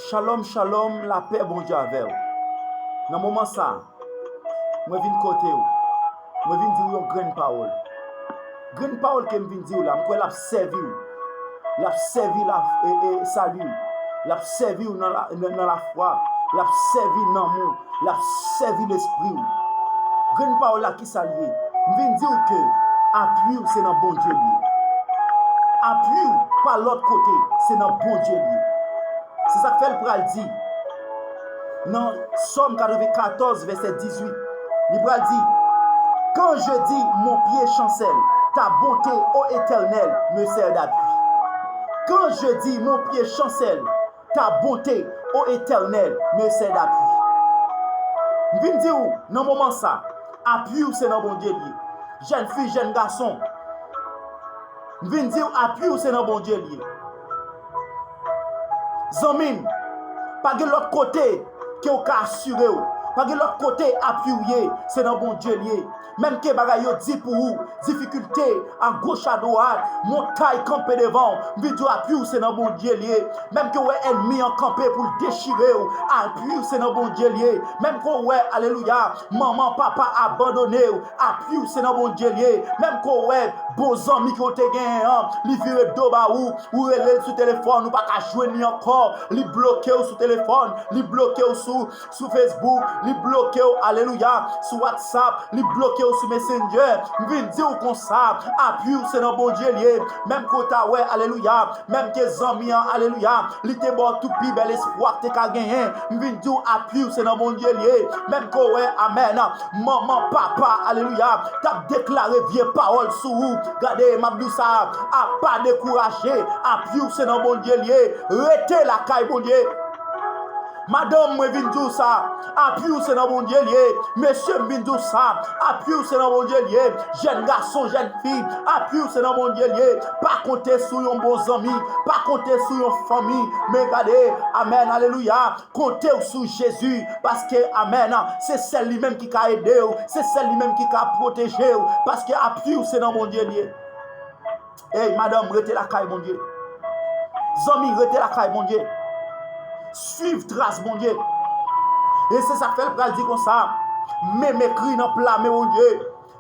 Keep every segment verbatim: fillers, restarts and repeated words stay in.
Shalom, shalom, lapè Bondye avè w. Nan moman sa, mwen vin kote w. Mwen vin di w yon grenn pawòl. Grenn pawòl ke m vin di w la, m kwè l ap sèvi w. L ap sèvi la, e, e, sali w. L ap sèvi w nan la, nan, nan lafwa. L ap sèvi nanm ou. L ap sèvi lespri w. Grenn pawòl la, ki sa l ye? M vin di w ke apui w se nan Bondye l ye. Apui w pa lòt kote, se nan Bondye l ye. Se sa k fè l pral di nan Sòm katrevenkatòz, vèsè dizuit, li pral di, Quand je dis, mon pied chancelle, ta bonté, ô Éternel, me sert d'appui. Quand je dis, mon pied chancelle, ta bonté, ô Éternel, me sert d'appui. M vin di w, nan moman sa, apui w se nan Bondye l ye. Jèn fi, jèn gason, m vin di w, apui w se nan Bondye l ye. Zanmi m, pa gen lòt kote ke w ka asire w. Pa gen lòt kote apui w ye, se nan Bondye l ye. Menm ke bagay yo di pou ou, difikilte, agoch, adwat, montay kanpe devan w, m vin di w apui w se nan Bondye l ye. Menm ke w wè ènmi an kanpe pou l dechire w, apui w se nan Bondye l ye. Menm ke w wè, alelouya, manman, papa abandone w, apui w se nan Bondye l ye. Menm ke w wè bon zanmi ke w te genyen an, li vire do ba ou, ou rele l sou telefòn, ou pa ka jwenn li ankò, li bloke w sou telefòn, li bloke w sou, sou Facebook, li bloke w, alelouya, sou WhatsApp, li bloke w sou Messenger. M vin di w konsa, apui w se nan Bondye l ye. Menm ke w ta wè, alelouya, menm ke zanmi an, alelouya, li te ba w tout pi bèl espwa k te ka genyen. M vin di w, apui w se nan Bondye l ye. Menm ke w wè, amèn, manman, papa, alelouya, t ap deklare vye pawòl sou ou. Gade, m ap di w sa, a pa dekouraje, apui w se nan Bondye l ye. Rete lakay Bondye. Madanm, mwen vin di w sa, apui w se nan Bondye l ye. Mesye, m vin di w sa, apui w se nan Bondye l ye. Jèn gason, jèn fi, apui w se nan Bondye l ye. Pa konte sou yon bon zanmi, pa konte sou yon fanmi. Men gade, amèn, alelouya, konte w sou Jezi, paske, amèn, se sèl li menm ki ka ede w, se sèl li menm ki ka pwoteje w, paske apui w se nan Bondye l ye. Ey, madanm, rete lakay Bondye. Zanmi, rete lakay Bondye. Swiv tras Bondye. E se sa k fè l pral di konsa, men m ekri nan pla men Bondye.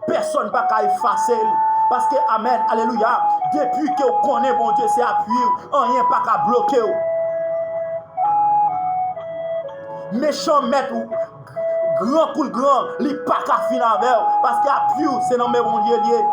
Pèsonn pa ka efase l. Paske, amèn, alelouya, depi ke w konnen Bondye se apui w, anyen pa ka bloke w. Mechan mèt ou, gran kou l gran, li pa ka fin avè w, paske apui w se nan men Bondye l ye.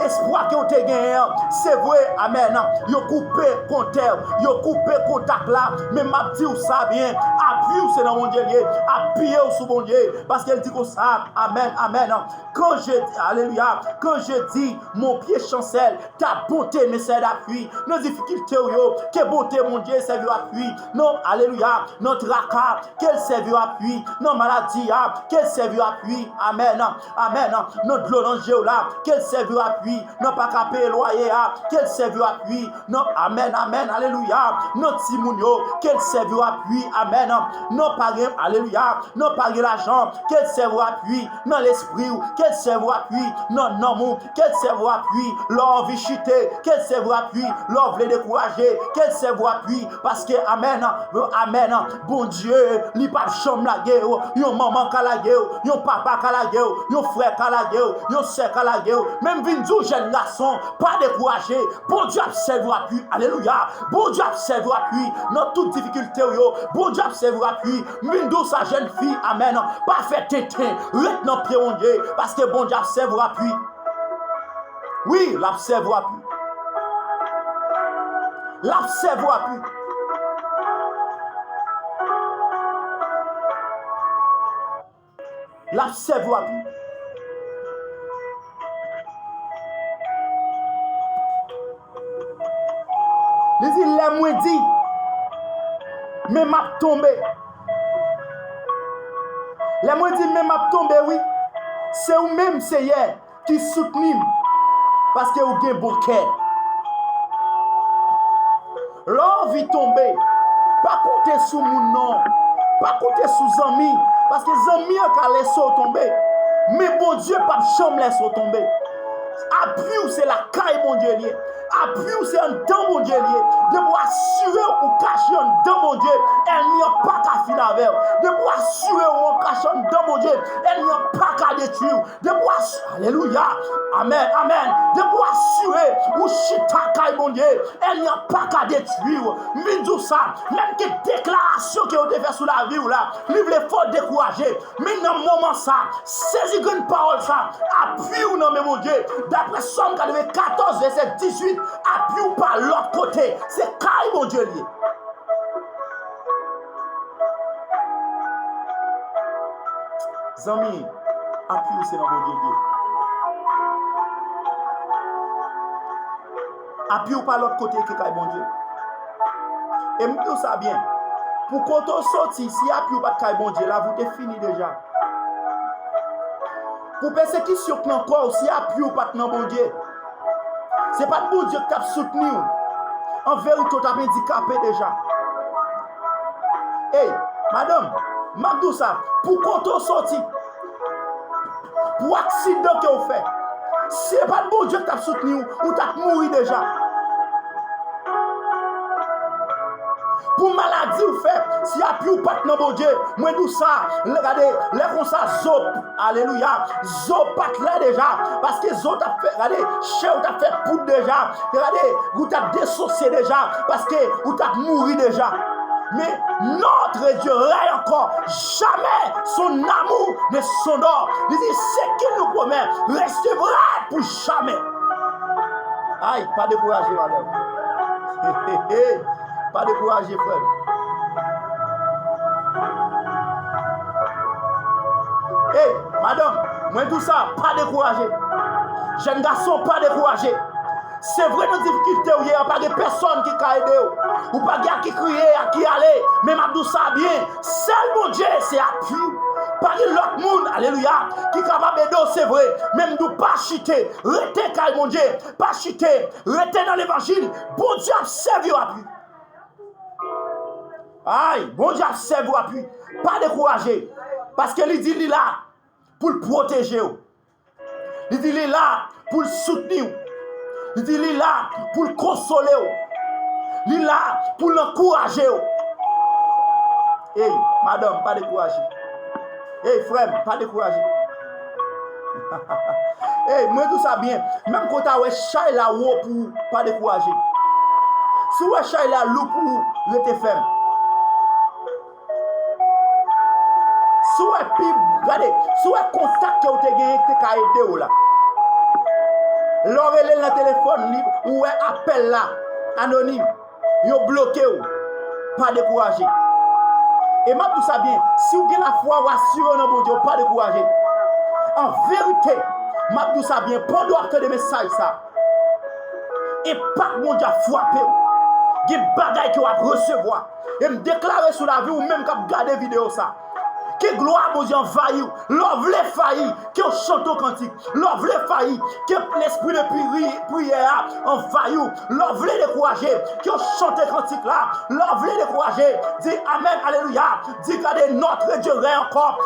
Espwa ke w te genyen an, se vre, amèn, yo koupe kontè w, yo koupe kontak la, men m ap di w sa byen, apui w se nan Bondye l ye, apiye w sou Bondye, paske l di konsa, amèn, amèn, quand je, alelouya, quand je dis, mon pied chancelle, ta bonté me sert d'appui. Nan difikilte w yo, ke bonte Bondye sèvi w apui. Nan, alelouya, nan traka, ke l sèvi w apui. Nan maladi a, ke l sèvi w apui. Amèn. Amèn. Nan dlo nan je w la, ke l sèvi w apui. Nan pa ka peye lwaye a, ke l sèvi w apui. Nan, amèn, amèn, alelouya. Nan timoun yo, ke l sèvi w apui. Amèn. Nan pa gen, alelouya. Nan pa gen lajan, ke l sèvi w apui. Nan lespri w, ke l sèvi w apui. Nan nanm ou, ke l sèvi w apui. Lè w anvi chite, ke l sèvi w apui. Lè w vle dekouraje, ke l sèvi w apui. Paske, amèn, amèn, Bondye, li p ap janm lage w. Yon manman ka lage w, yon papa ka lage w, yon frè ka lage w, yon sè ka lage w. Men m vin di w, jèn gason, pa dekouraje. Bondye ap sèvi w apui. Alelouya. Bondye ap sèvi w apui nan tout difikilte w yo. Bondye ap sèvi w apui. M vin di w sa, jèn fi, amèn. Pa fè tenten. Ret nan pye Bondye, paske Bondye ap sèvi w apui. Wi, l ap sèvi w apui. L ap sèvi w apui. L ap sèvi w apui. Li di, lè mwen di, men m ap tonbe. Lè mwen di, men m ap tonbe, wi. Se ou menm, Seyè, ki soutni m, paske ou gen bon kè. Lè w anvi tonbe, pa konte sou moun non. Pa konte sou zanmi, paske zanmi an ka lèse w tonbe. Men Bondye p ap janm lèse w tonbe. Apui w se lakay Bondye l ye. Apui w se anndan Bondye l ye. Depi w asire w ou kache anndan Bondye, ènmi an pa ka fin avè w. Depi w asire w ou kache anndan Bondye, ènmi an pa ka detwi w. Depi w as-, alelouya, amèn, amèn. Depi w asire ou chita kay Bondye, ènmi an pa ka detwi w. M vin di w sa, menm gen deklarasyon ke yo te fè sou lavi w la, li vle fè w dekouraje. Men nan moman sa, sezi grenn pawòl sa, apui w nan men Bondye. Daprè Sòm katrevenkatòz, vèsè dizuit, apui w pa lòt kote. Se kay Bondye l ye. Zanmi, apui w se nan Bondye l ye. Apui w pa lòt kote ke kay Bondye. E m di w sa byen, pou kote w soti, si apui w pa t kay Bondye, lavi w te fini deja. Pou pèsekisyon k nan kò w, si apui w pa t nan Bondye, se pa t Bondye k t ap soutni w. An verite, w t ap andikape deja. Ey, madanm, m ap di w sa, pou kote w soti, pou aksidan ke w fè, si se pa t Bondye k t ap soutni w, ou t ap mouri deja. Pou maladi w fè, si apui w pa t nan Bondye, mwen di w sa, lè, gade, lè konsa zo, alelouya, zo pa t la deja, paske zo t ap fè, gade, chè w t ap fè poud deja, gade, ou t ap desosye deja, paske ou t ap mouri deja. Mais notre Dieu règne encore. Jamais son amour ne s'endort. Li di, ce qu'il nous promet restera pour jamais. Ay, pa dekouraje, madanm. Pa dekouraje, frè m. Ey, madanm, mwen di w sa, pa dekouraje. Jèn gason, pa dekouraje. Se vre, nan difikilte w ye a, pa gen pèsòn ki ka ede w. Ou pa gen a ki kriye, a ki ale. Men m ap di w sa byen, sèl Bondye se apui w. Pa gen lòt moun, alelouya, ki kapab ede w, se vre. Men m di w pa chite, rete kay Bondye. Pa chite, rete nan levanjil. Bondye ap sèvi w apui. Ay, Bondye ap sèvi w apui. Pa dekouraje. Paske li di li la pou l pwoteje w. Li di li la pou l soutni w. Li di li la pou l konsole w. Li la pou l ankouraje w. Ey, madanm, pa dekouraje. Ey, frè m, pa dekouraje. Ey, mwen di w sa byen. Menm ke w ta wè chay la wo pou ou, pa dekouraje. Si w wè chay la lou pou ou, rete fèm. Si w wè pi, gade, si w wè kontak ke w te genyen ki te ka ede w la. Lè w rele l nan telefòn, li, ou wè apèl la anonim, yo bloke w, pa dekouraje. E m ap di w sa byen, si w gen lafwa, w asire w nan Bondye, w pa dekouraje. An verite, m ap di w sa byen, pandan w ap tande mesaj sa, enpak Bondye ap frape w. Gen bagay ke w ap resevwa. E m deklare sou lavi w menm k ap gade videyo sa, ke glwa Bondye anvayi w. Lè w vle fayi, ke w chante yon kantik. Lè w vle fayi, ke lespri de pri-, priyè a anvayi w. Lè w vle dekouraje, ke w chante kantik la. Lè w vle dekouraje, di amèn, alelouya. Di, gade, notre Dieu règne encore.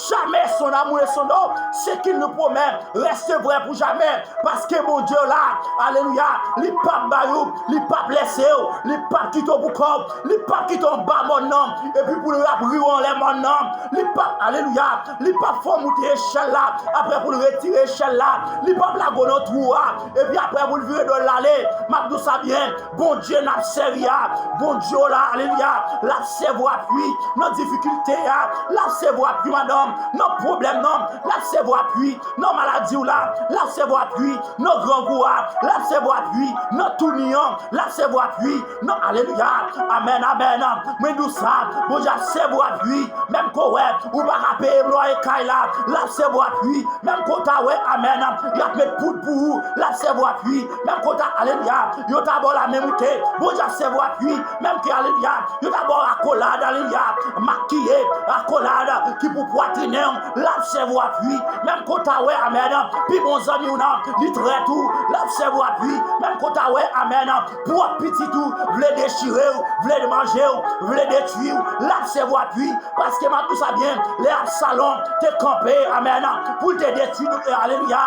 Jamais son amour ne s'endort. Ce qu'il nous promet reste vrai pour jamais. Paske Bondye w la, alelouya, li p ap bay ou, li p ap lèse w, li p ap kite w pou kò w, li p ap kite w anba mòn nan, epi pou l ap ri w anlè mòn nan, li p ap, alelouya, li p ap fè w moute echèl la, apre pou l retire echèl la, li p ap lage w nan twou a, epi apre pou l vire do l ale. M ap di w sa byen, Bondye n ap sèvi a, Bondye w la, alelouya, l ap sèvi w apui nan difikilte a, l ap sèvi w apui madanm, nan pwoblèm nan, l ap sèvi w apui nan maladi w la, l ap sèvi w apui nan grangou a, l ap sèvi w apui nan touni an, l ap sèvi w apui nan, alelouya, amèn, amèn. Mwen di w sa, Bondye ap sèvi w apui, menm ke w wè ou pa ka peye lwaye kay la, l ap sèvi w apui, menm ke w ta wè, amèn, y ap met poud pou ou, l ap sèvi w apui, menm ke w ta, alelouya, yo ta ba w lamen moute, Bondye ap sèvi w apui, menm ke, alelouya, yo ta ba w akolad, alelouya, makiye, akolad ki pou pwatinen w, l ap sèvi w apui, menm ke w ta wè, amèn, pi bon zanmi w nan, li trèt ou, L ap sèvi w apui, menm kote w wè, amèn, pwòp pitit ou vle dechire w, vle manje w, vle detwi w, l ap sèvi w apui. Paske m ap di w sa byen, lè Absalon te kanpe, amèn, pou l te detwi, alelouya,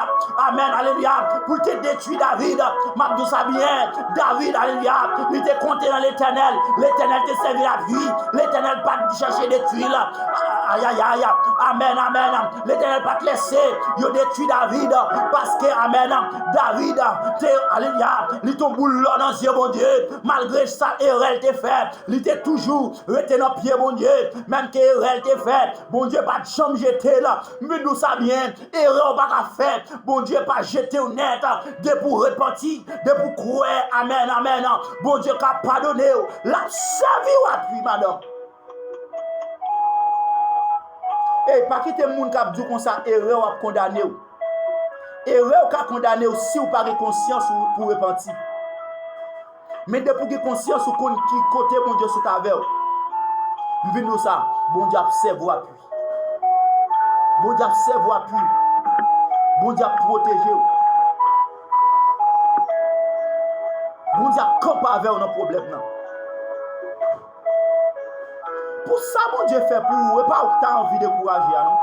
amèn, alelouya, pou l te detwi David, m ap di w sa byen, David, alelouya, li te konte nan Letènèl, Letènèl te sèvi l apui, Letènèl pa t chèche detwi l. Ayayay, amèn, amèn. Letènèl pa t lèse yo detwi David, paske, amèn, David te, alelouya, li te yon boul lò nan zye Bondye. Malgre sa erè l te fè, li te toujou rete nan pye Bondye. Menm ke erè l te fè, Bondye pa t janm jete l. M vin di w sa byen, erè w pa ka fè, Bondye pa jete w nèt. Depi w repanti, depi w kwè, amèn, amèn, Bondye ka padone w. L ap sèvi w apui, madanm. Ey, pa kite moun k ap di w konsa erè w ap kondane w. Erè w ka kondane w si w pa gen konsyans ou pou w repanti. Men depi w gen konsyans ou konn ki kote Bondye sot avè w. M vin di w sa, Bondye ap sèvi w apui. Bondye ap sèvi w apui. Bondye ap pwoteje w. Bondye ap kanpe avè w nan pwoblèm nan. Pou sa Bondye fè pou ou, e pa ou ki ta anvi dekouraje a, non.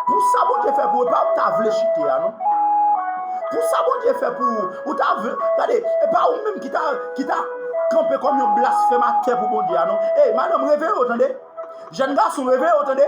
Pou sa Bondye fè pou ou, e pa ou ki ta vle chite a, non. Pou sa Bondye fè pou ou, ou ta vle, gade, e pa ou menm ki ta, ki ta kanpe kòm yon blasfèmatè pou Bondye a, non. Ey, madanm, reveye w, tande. Jèn gason, reveye w, tande.